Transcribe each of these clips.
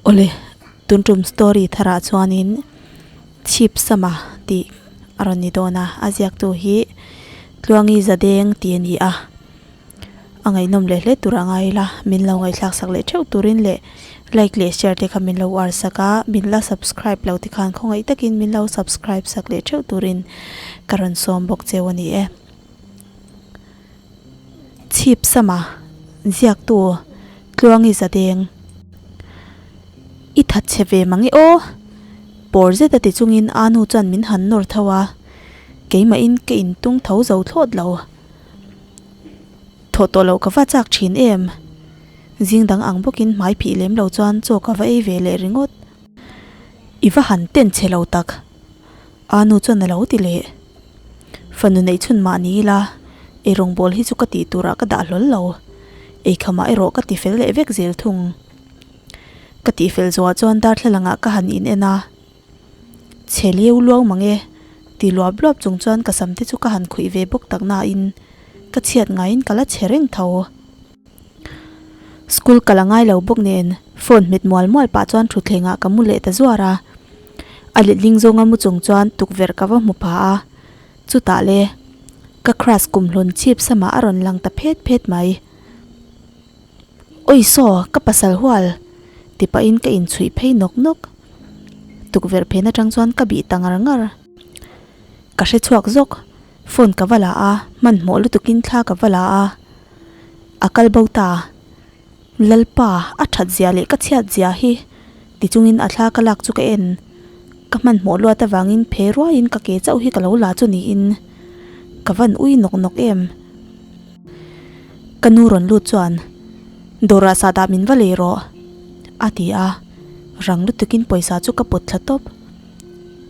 Awle, tun tum story tharah chuanin chhip sama tih a rawn ni dawn a, a ziaktu hi Tluangi Zadeng tih a ni a, a ngaihnawm leh hle tur a ngai ila, min lo ngaihthlak sak leh theuh turin leh like leh share te kha min lo uar sak a, min la subscribe lo te khan khawngaih takin min lo subscribe sak leh theuh turin ka rawn sawm bawk cheu a ni e. Chhip sama ziaktu Tluangi Zadeng I that chhe ve mang e aw! Pawr zet a ti chungin Anu chuan min han nawr tho a, keimahin ka intung tho zo thlawt lo. Thawh tawh loh ka va chak thin em? Zing dang ang bawkin hmai phih lem lo chuan chaw ka va ei ve leh ringawt. I va han ten chhe lo tak! Anu chuan a lo ti leh. Fanu neih chhun mah ni ila, ei rawngbâwl hi chu ka tih turah ka dah hlawl lo. Eikhamah erawh ka ti fel leh vek zel thung. Ka tih fel zawhah chuan darthlalangah ka han in en a, Chhe liau luau mang e, ti luap luap chung chuan ka sam te chu ka han khuih ve bawk tak nain ka chhiat ngaiin ka la chhe reng tho. School ka la ngai lo bawk nen phone hmet mual mual pah chuan thutthlengah ka mu leh ta zuar a. A letling zawnga mu chung chuan tukverh ka va hmu pha a, chutah le ka crush kumhlun chhip samah a rawn lang ta phet phet mai. Awi saw, ka pasal hual! ti pahin ka inchhuih phei nawk nawk. Tukverh phen atang chuan ka bih ta ngar ngar. Ka hre chhuak zawk, phone ka va la a, hmanhmawh lutukin thla ka va la a. A kal bo ta. Lalpa, a that zia leh ka chhiat zia hi! ti chungin a thla ka lak chu ka en. Ka hmanhmawh luat avangin phe ruaiin ka ke chauh hi ka lo la chu niin ka van ui nawk nawk em. Ka nu rawn lut chuan, Dawrah sahdah min va lei rawh, a ti a, rang lutukin pawisa chu ka pawt thla tawp.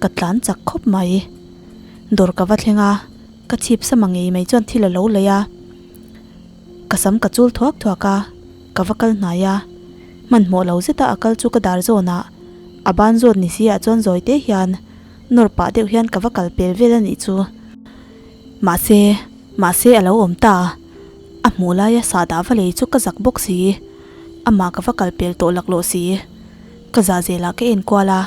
Ka tlan chak khawp mai. Dawr ka va thleng a, ka chhip sama ngei mai chuan thil a lo lei a. Ka sam ka chul thuak thuak a, ka va kal hnai a. Hmanhmawh lo zeta a kal chu ka dar zawnah a ban zawn ni si ah chuan zawi te hian nawr pah deuh hian ka va kal pel vel a nih chu. Mahse, mahse a lo awm ta. A hmuh laia sahdah va lei chu ka zak bawk si. Amah ka va kal pel tawh laklawh si. Ka zah zelah ka enkual a,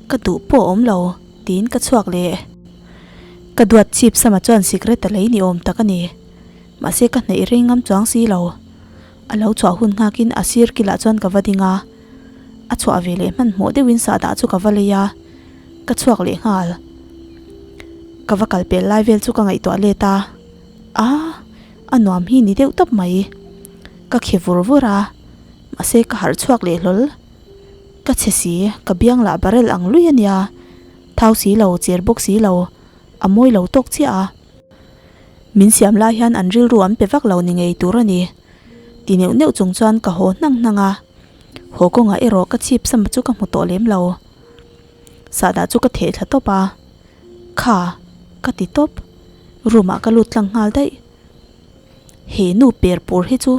ka duh pawh a awm lo tiin ka chhuak leh. Ka duat chhip sama chuan sikret a lei ni awm tak a ni. Mahse ka hnaih reng ngam chuang si lo. A lo chhuah hun nghakin a sir kilah chuan ka va ding a. A chhuah ve leh hmanhmawh deuhin sahdah chu ka va lei a, ka chhuak leh nghal. Ka va kal pel lai vel chu ka ngaihtuah let a, a a nuam hi ni deuh tawp mai. Ka khi vur vur a, mahse ka harh chhuak leh hlawl. Ka chhe si, ka biang lah barrel ang lui a nia. Thau si lo, cher bawk si lo, a mawi lo tawk chiah a. Min siam lai hian an rilru an pe vak lo ni ngei tur a ni. Ti neuh neuh chung chuan ka haw hnang hnang a, haw kawngah erawh ka chhip sam chu ka hmu tawh lem lo. Sahdah chu ka theh thla tawp a, Kha, ka ti tawp. Room ah ka lut tlang nghal daih. He nu per pur hi chu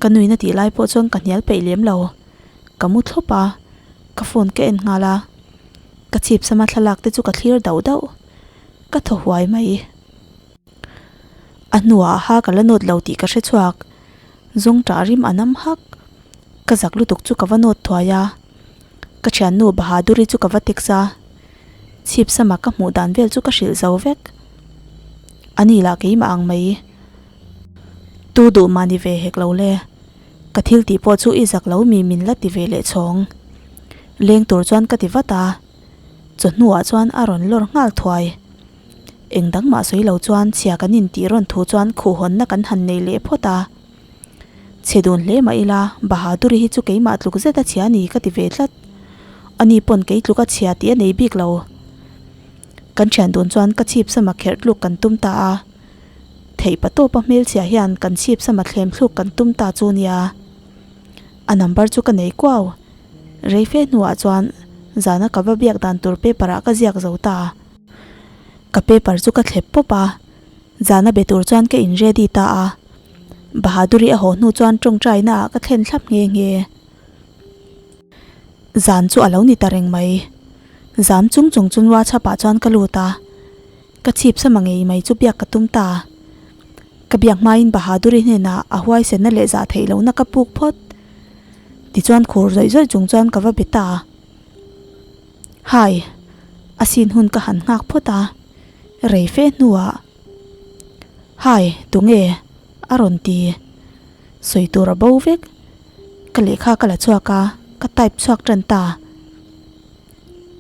ka nuina tih lai pawh chuan ka hnial peih lem lo. Ka mu thlawp a, ka phone ka en nghal a, ka chhip sama thlalak te chu ka thlir dauh dauh. Ka thaw huai mai. A hnuah ha ka la nawt lo tih ka hre chhuak. Zawng ṭah rim a nam hak. Ka zak lutuk chu ka va nawt thuai a. Ka thiannu Bahaduri chu ka va text a. Chhip sama ka hmuh dan vel chu ka hrilh zo vek. A ni lah keimah ang mai. Tu duh mah ni ve hek lo le. Ka thil tih pawh chu i zak lo mi min la ti ve leh chhawng. Leng tur chuan ka ti vat a. Chawhnuah chuan a rawn lawr nghal thuai. Eng dang mah sawi lo chuan chhia kan intih rawn thu chuan khuhhawnna kan han nei leh phawt a. Chhe dun hle mah ila, Bahaduri hi chu keimah tluk zet a chhia a ni ka ti ve tlat. Ani pawn kei tluk a chhia tih a nei bik lo. Kan thian dun chuan ka chhip sama kherh tluk kan tum ta a. Theih pa tawpa hmelchhia hian kan chhip sama thlem thluk kan tum ta chu nia. A number chu ka nei kuau. Rei fe hnuah chuan zana ka va biak dan tur paper ah ka ziak zo ta. Ka paper chu ka thlep pawp a, zana be tur chuan ka in ready ta a. Bahaduri a haw hnu chuan tawngtaina ah ka thlen thlap nghe nghe. Zan chu a lo ni ta reng mai. Zam chung chung chun WhatsApp ah chuan ka lut a. Ka chhip sama ngei mai chu biak ka tum ta. Ka biak hmain Bahaduri hnenah a huaisenna leh zah theih lohna ka puk phawt. Tichuan khur zawih zawih chung chuan ka va be ta. Hai, a sin hun ka han nghak phawt a, rei fe hnuah, Hai, tunge? a rawn ti. Sawi tur a bo vek. Ka lehkha ka la chhuak a, ka type chhuak tan ta.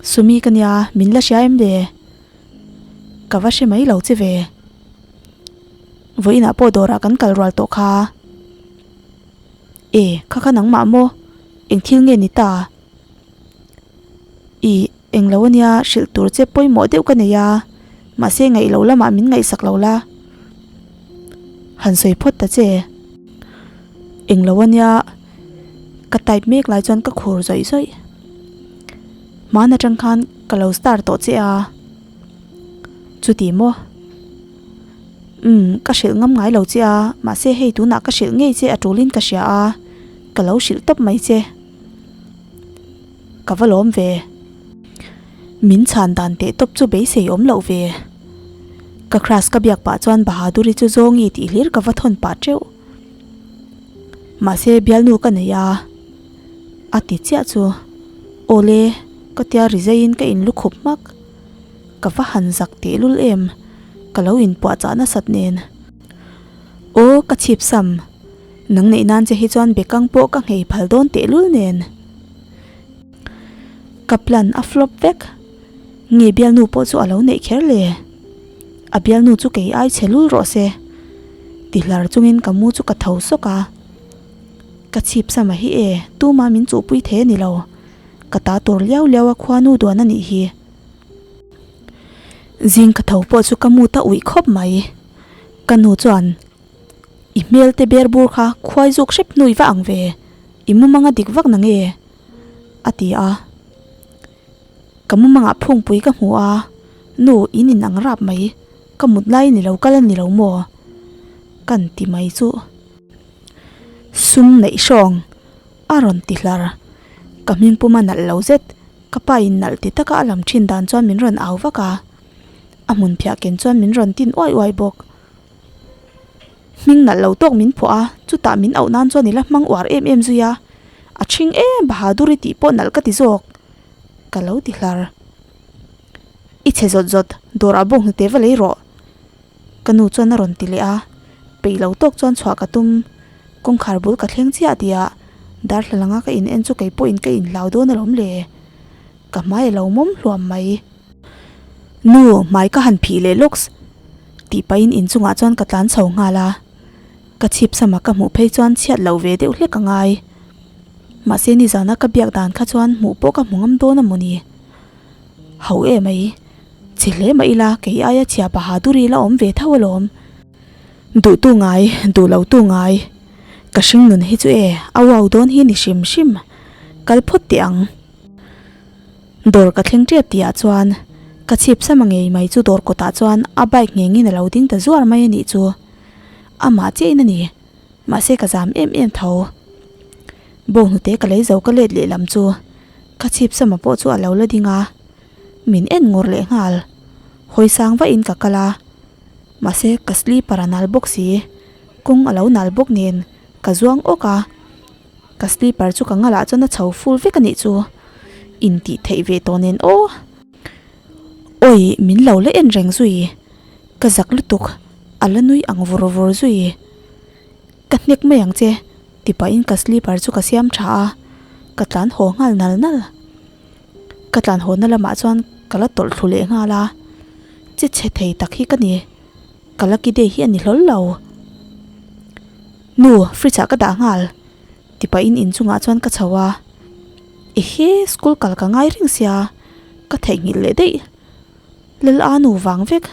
Sumi ka nia, min la hria em le? Ka va hre mai lo che ve. Vawiinah pawh dawrah kan kal rual tawh kha. E, kha kha nangmah maw? Eng thil nge ni ta? Ih, eng lo ania, hrilh tur che pawimawh deuh ka nei a, mahse ngaih loh lamah min ngaihsak lo la. Han sawi phawt ta che. Eng lo ania, ka type mek lai chuan ka khur zawih zawih. Hmaan atang khan ka lo star tawh che a. Chuti maw? Umm, ka hrilh ngam ngai lo che a, mahse hei tunah ka hrilh ngei che a tulin ka hria a, ka lo hrilh tawp mai che. Ka va lawm ve. Min chhan dan teh tawp chu beisei awm loh ve. Ka crush ka biak pah chuan Bahaduri chu zawngi tih hlir ka va thawn pah teuh. Mahse bialnu ka nei a, a ti chiah chu. Awle, ka tia ri zeiin ka in lukhup hmak. Ka va han zak tehlul em, ka lo inpuahchah nasat nen. Aw, ka chhip sam. Nang neih nan che hi chuan bekang pawh ka nghei phal dawn tehlul nen. Ka plan a flop vek. Nge bialnu pawh chu a lo neih kher le? A bialnu chu kei ai chhe lul rawh se. Ti hlar chungin ka mu chu ka tho sawk a. Ka chhip sama hi e, tuma min chuhpui thei a ni lo. Ka ta tur liau liau a khuanu duan a nih hi. Zing ka tho pawh chu ka mu ta uih khawp mai. Ka nu chuan, I hmel te ber bur kha khuai zuk hrep hnui va ang ve, i mumang a dik vak na nge? a ti a. Ka mumangah phungpui ka hmu a, Nu, in in ang rap mai, ka mut lai ni lo kal a ni lo maw? Kan ti mai chu. Sum neih hrawng a rawn ti hlar. Ka hming puma nalh lo zet, ka pa in nalh ti taka a lam thin dan chuan min rawn au vak a. A hmun phiah ken chuan min rawn tin uai uai bawk. Hming nalh lo tawk min phuah a, chutah min auh nan chuan i la hmang uar em em zui a. A ṭhing em Bahaduri tih pawh nalh ka ti zawk, ka lo ti hlar. I chhe zawt zawt, dawrah bawk hnute va lei rawh. Ka nu chuan a rawn ti leh a, peih lo tawk chuan chhuah ka tum. Kawngkhar bul ka thleng chiah tihah darthlalang a ka in en chu kei pawhin ka inhlau dawn alawm le. Ka hmai a lo mawm hluam mai. Nu, hmai ka han phih leh lawks tih pahin inchungah chuan ka tlan chho nghal a. Ka chhip sama ka hmuh phei chuan chhiat lo ve deuh hlek a ngai. Mahse nizana ka biak dan kha chuan hmuh pawh ka hmu ngam dawn a mawni. Ho em mai. Chhe hle mah ila kei aia chhia Bahaduri la awm ve tho alawm. Duhtu ngai, duh lo tu ngai. Ka hring nun hi chu e, a uau dawn hi ni hrim hrim. Kal phawt teh ang. Dawr ka thleng tep tihah chuan ka chhip sama ngei mai chu dawr kawtah chuan a bike nghengin a lo ding ta zuar mai a nih chu. Amah chiahin a ni. Mahse ka zam em em tho. Bawnghnute ka lei zo ka let lehlam chu ka chhip sama pawh chu a lo la ding a. Min en ngawr leh nghal. Hawi sang vahin ka kal a. Mahse ka sleeper a nal bawk si. Kawng a lo nal bawk nen ka zuang awk a. Ka sleeper chu ka ngalah chuan a chho full vek a nih chu. Intih theih ve tawh nen aw. Awi min lo la en reng zui. Ka zak lutuk a la nui ang vur vur zui. Ka hnek mai ang che ti pahin ka sleeper chu ka siam tha a. Ka tlan haw nghal nal nal. Ka tlan haw na lamah chuan ka la tawlh thlu leh nghal a, che chhe thei tak hi ka ni, ka lucky day hi a ni hlawl lo. Nu, fridge ah ka dah nghal ti pahin inchungah chuan ka chho a, ehe school kal ka ngai reng sia, ka theihnghilh leh daih, Lal a nu vang vek,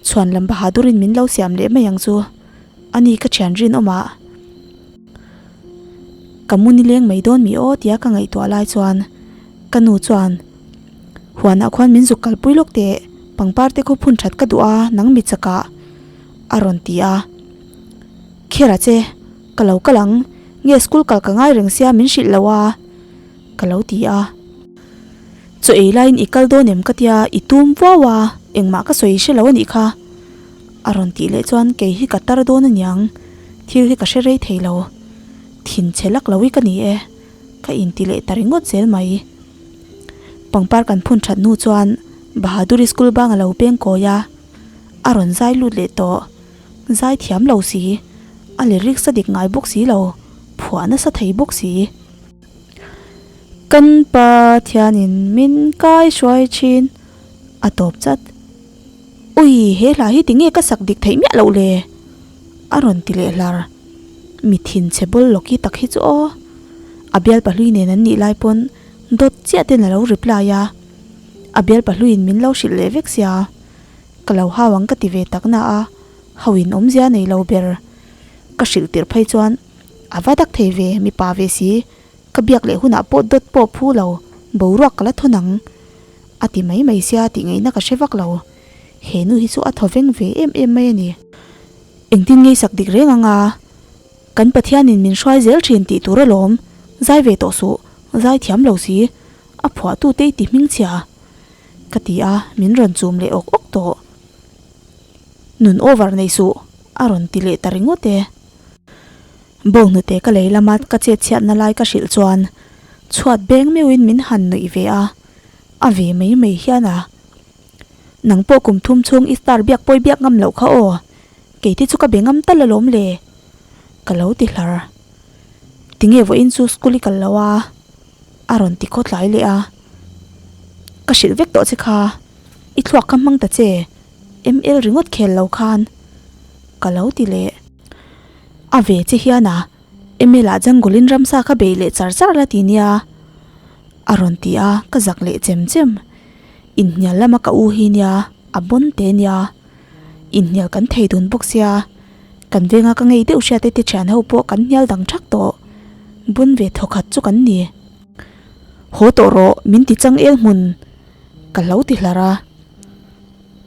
chhuan lam Bahadurin min lo siam leh mai ang chu, ani ka thian rinawmah. Ka mu nileng mai dawn mi aw tia ka ngaihtuah lai chuan ka nu chuan huanah khuan min zuk kalpui lawk teh pangpar te khu phun that ka duh a nang mi chakah a rawn ti a. Khera che ka lo kal ang nge school kal ka ngai reng sia min hrilh lo a ka lo ti a. Chaw ei laiin i kal dawn em ka tia i tum vuau a engmah ka sawi hre lo a nih kha. A rawn tih leh chuan kei hi ka tar dawn aniang, thil hi ka hre rei thei lo. Thin chhe lak lo i ka ni e. Ka inti leh ta ringawt zel mai. Pangpar kan phun that hnu chuan Bahaduri school bang a lo peng kawi a, a rawn zai lut leh tawh. Zai thiam lo si, a lyrics a dik ngai bawk si lo, phuah nasa thei bawk si. Kan Pathianin min kai hruai thin a tawp chat. Ui, he hla hi tinge ka sak dik theih miah loh le? A rawn ti leh hlar. Mi thinchhe bawl lawki tak hi chu aw. A bial pahlui nen an nih lai pawn dawt chiah ten a lo reply a. A bial pahluiin min lo hrilh leh vek sia. Ka lo hau ang ka ti ve tak na a, hauin awmzia nei lo ber. Ka hrilh tirh phei chuan a va dak thei ve mipa ve si. Ka biak leh hunah pawh dawt pawh phu lo, boruak ka la thawn ang. A ti mai mai sia tih ngaihna ka hre vak lo. He nu hi chu a thaw veng ve em em mai a ni. Engtin ngei sak dik reng anga kan Pathianin min hruai zel thin tih tur alawm, zai ve tawh suh, zai thiam lo si, a phuahtute i ti hmingchhia ka ti a, min rawn chum leh awk awk tawh. Nun over nei suh, a rawn ti leh ta ringawt e. Bawnghnute ka lei lama ka chet chhiatna lai ka hrilh chuan chhuat beng meuhin min han nuih ve a, a ve mai mai hian a. Nang pawh kum thum chhung i star biak pawi biak ngam loh kha aw, kei te chu ka be ngam tal alawm le, ka lo ti hlar. Tinge vawiin chu school i kal lo a? A rawn ti khaw tlai leh a. Ka hrilh vek tawh che kha, i thluak kha hmang ta che, ML ringawt khel lo khan, ka lo ti leh. A ve che hian a, ML ah jungle in ramsa kha bei leh char char la ti nia, a rawn ti a, ka zak leh chem chem. Inhnial lama ka u hi nia, a bawn te nia. Inhnial kan thei dun bawk sia, kan venga ka ngei deuh hriat te te thian ho pawh kan hnial dang thak tawh. Bun ve thawkhat chu kan ni. Haw tawh rawh, min ti chang el hmun ka lo ti hlar a.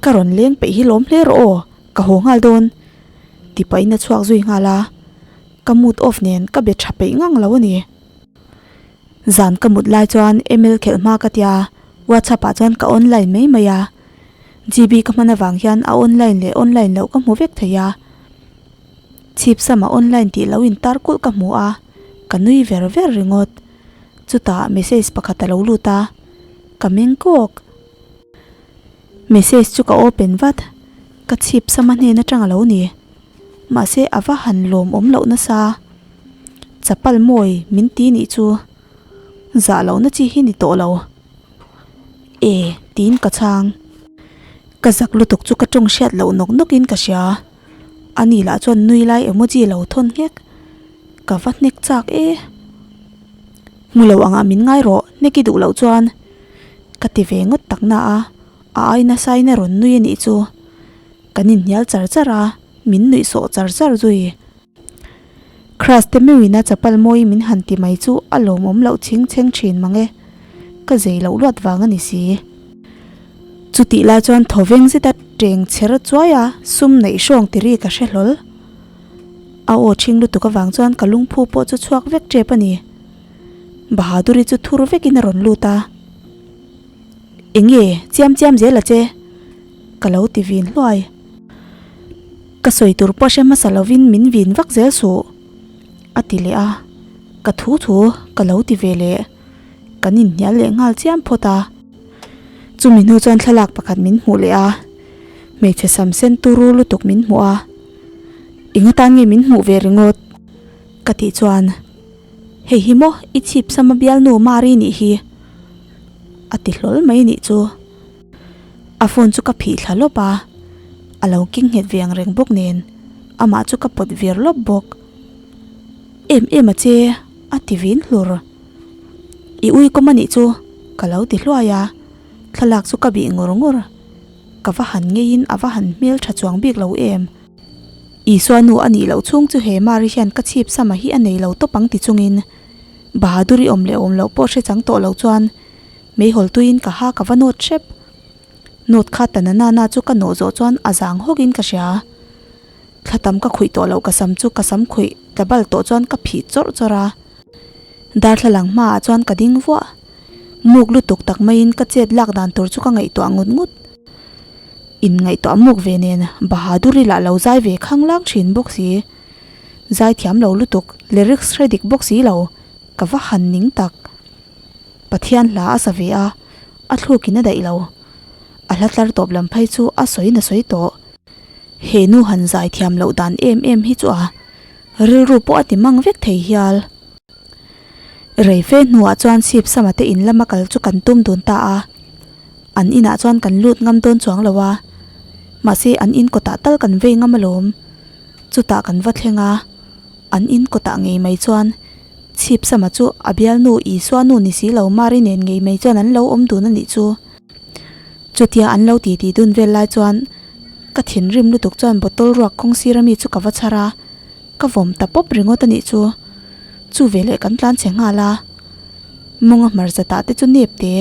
Ka rawn leng peih hi lawm hle rawh aw, ka haw nghal dawn. Ti pahin a chhuak zui nghal a, ka mood off nen ka be tha peih ngang lo a ni. Zan ka mut lai chuan ML khelh hma ka tia, WhatsApp ah chuan ka online mai mai a. GB ka hman avang hian a online leh online loh ka hmu vek thei a. Chhip sama online tih lo in tar kulh ka hmu a, ka nui ver ver ringawt. Chutah message pakhat a lo lut a, ka meng kawk. Message chu ka open vat, ka chhip sama hnen atang a lo ni. Mahse a va han lawmawm loh nasa. Chapal mawi min ti nih chu zah lohna chi hi ni tawh lo. E tiin ka chhang. Ka zak lutuk chu ka tawng hriat loh nawk nawk in ka hria. Ani lah chuan nui lai emoji lo thawn nghek. Ka va hnek chak e. Hmu lo angah min ngai rawh hnek i duh loh chuan ka ti ve ngawt tak na a, a ai nasa in a rawn nui anih chu. Kan inhnial char char a, min nuih sawh char char zui. Crush te meuhin a chapal mawi min han ti mai chu a lawmawm loh chhing chheng thin mang e, ka zei loh luat vang a ni si. Chutih lai chuan thaw veng zeta teng chher chuai a sum neih hrawng ti ri ka hre hlawl. A aw ṭhing lutuk avang chuan ka lungphu pawh chu chhuak vek ṭep a ni. Bahaduri chu thur vekin a rawn lut a. Enge chiam chiam zel a che? Ka lo ti vin hluai. Ka sawi tur pawh hre hmasa lovin min vin vak zel suh, a ti leh a. Ka thu thu ka lo ti ve leh. Kan inhnial leh nghal chiam phawt a. Chumi hnu chuan thlalak pakhat min hmuh leh a. Hmeichhe sam sen turu lutuk min hmuh a. Eng atan nge min hmuh ve ringawt? Ka tih chuan, Hei hi maw i chhip sama bialnu Mari nih hi? A ti hlawl mai nih chu. A phone chu ka phih thla lawp a, a lo keng nghet ve ang reng bawk nen amah chu ka pawt vir lawp bawk. Em em a che a ti vin hlur. I ui kawm a nih chu ka lo ti hluai a, thlalak chu ka bih ngur ngur. Ka va han ngeiin a va han hmel tha chuang bik lo em. Isua nu a nih loh chhung chu he Mari hian ka chhip sama hi a nei lo tawp ang ti chungin Bahaduri awm leh awm loh pawh hre chang tawh lo chuan Meihawl tuiin ka ha ka va nawt hrep. Nawt kha ta na na na chu ka nawh zawh chuan a zang hawkin ka hria. Thla tam ka khuih tawh loh ka sam chu ka sam khuih tla bal tawh chuan ka phih chawrh chawrh a. Darthlalang hmaah chuan ka ding vuah. Muk lutuk tak maiin ka chet lak dan tur chu ka ngaihtuah ngut ngut. In ngaihtuah muk ve nen Bahaduri lah lo zai ve khang lang thin bawk si. Zai thiam lo lutuk lyrics hre dik bawk si lo. Ka va han ning tak. Pathian hla a sa ve a, a thlukin a daih lo. A hla tlar tawp lam phei chu a sawi na sawi tawh. He nu han zai thiam loh dan em em hi chu a rilru pawh a ti mang vek thei hial. Reife hnuah chuan chhip sama te in lama kal chu kan tum dun ta a, an inah chuan kan lut ngam dawn chuang lo a, mahse an in kawtah tal kan vei ngam alawm. Chutah kan va thleng a, an in kawtah ngei mai chuan chhip sama chu a bialnu Isua nu ni si lo Mari nen ngei mai chuan an lo awm dun a nih chu. Chutia an lo titi dun vel lai chuan ka thinrim lutuk chuan bottle ruak kawng sir ami chu ka va chhar a, Ka vawm ta pawp ringawt a nih chu. Chu veleh kan tlan chhe nghal a. Mawnga hmarcha tah te chu nep te.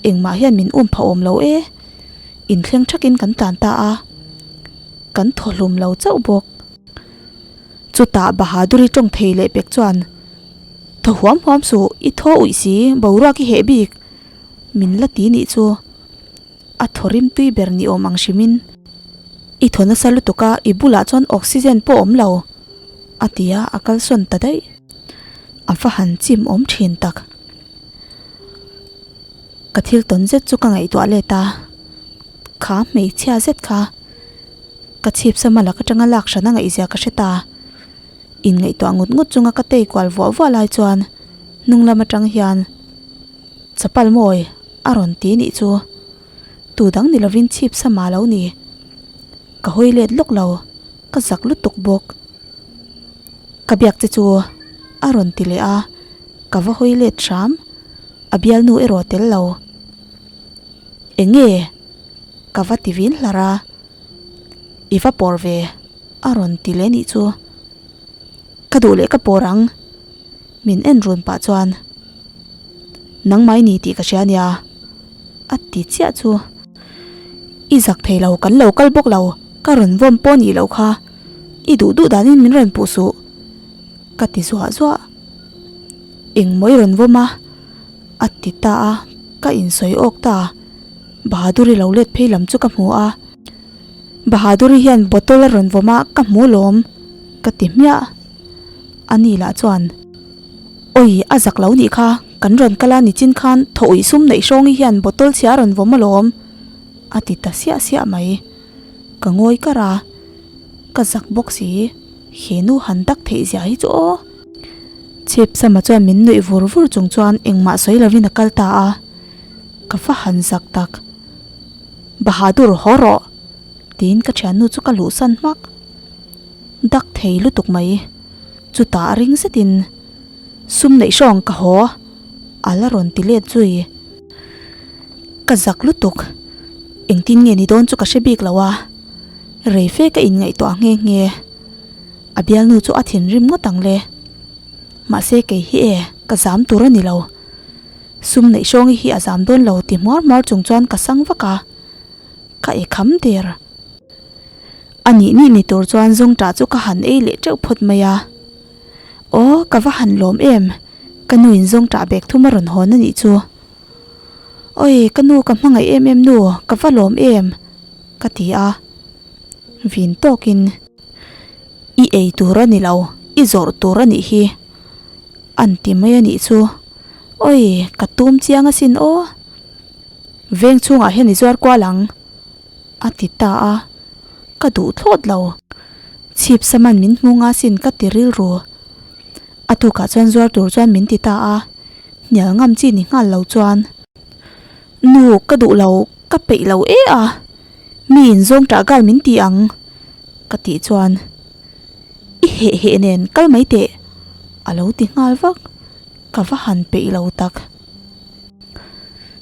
Engmah hian min um pha awm lo e. Inthleng thakin kan tlan ta a. Kan thaw hlum lo chauh bawk. Chutah Bahaduri tawng thei leh pek chuan, Thaw huam huam suh, i thaw uih si, boruak i heh bik. Min la ti nih chu. A thaw rim tui ber ni awm ang hrimin i thaw nasa lutuk a, i bulah chuan oxygen pawh awm lo, a ti a, a kalsawn ta daih. A va han chim awm thin tak. Ka thil tawn zet chu ka ngaihtuah let a, kha hmeichhia zet kha ka chhip sama lak atanga lak hran a ngaihzia ka hre ta. Inngaihtuah ngut ngut chunga ka tei kual vuah vuah lai chuan hnung lam atang hian chapal mawi A rawn ti nih chu tu dang ni lovin chhip sama lo ni. Ka hawi let lawk lo, ka zak lutuk bawk. Ka biak che chu a rawn ti leh a, ka va hawi let hram, a bialnu erawh tel lo. Eng nge? Ka va ti vin hlar a, I va pawr ve a rawn ti leh nih chu. Ka duh leh ka pawr ang. Min en run pah chuan, Nangmah i ni tih ka hria ania, a ti chiah chu. I zak thei lo, kan lo kal bawk lo, ka rawn vawm pawh nih loh kha, i duh duh danin min rawn puh suh, ka ti zuah zuah. Engmaw i rawn vawm a? a ti ta a, ka insawi awk ta. Bahaduri lo let phei lam chu ka hmu a. Bahaduri hian bottle a rawn vawm a, ka hmu lawm, ka ti hmiah. Ani lah chuan, Awi, a zak lo nih kha, kan rawn kal a nichin khan thaw uih sum neih hrawngi hian bottle chhia a rawn vawm alawm, a ti ta siah siah mai. Ka ngawi kar a, ka zak bawk si, he nu han dak theih zia hi chu aw. Chhip sama chuan min nuih vur vur chung chuan engmah sawi lovin a kal ta a, ka va han zak tak. Bahadur haw rawh, tiin ka thiannu chu ka luhsan hmak. Dak thei lutuk mai. Chutah ring zetin sum neih hrawng ka haw a la rawn ti let zui. Ka zak lutuk. Engtin nge ni dawn chu ka hre bik lo a. Rei fe ka inngaihtuah nghe nghe. A bialnu chu a thinrim ngawt ang le. Mahse kei hi e, ka zam tur a ni lo. Sum neih hrawngi hi a zam dawn lo ti hmuar hmuar chung chuan ka sang vak a. Ka e kham der. A nih nih ni tur chuan zawngṭah chu ka han ei leh ṭeuh phawt mai a. Aw, ka va han lawm em, ka nuin zawngṭah bek thum a rawn hawn a nih chu. Awi, ka nu ka hmangaih em em nu, ka va lawm em, ka ti a. Vin tawkin, I ei tur a ni lo, i zawrh tur a nih hi, an ti mai a nih chu. Awi, ka tum chiang asin aw. Veng chhungah hian i zuar kual ang. A ti ta a, ka duh thlawt lo. Chhip saman min hmu nga sin ka ti rilru. A tukah chuan zuar tur chuan min ti ta a, hnial ngam chi ni nghal lo chuan. Nu, ka duh lo, ka peih lo e a, mi in zawng tah gal min ti ang, ka tih chuan i heh heh nen kal mai teh, a lo ti nghal vak, ka va han peih lo tak.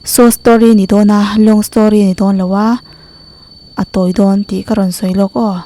Short story ni dawn a, long story ni dawn lo a, a tawi dawn tih ka rawn sawi lawk aw.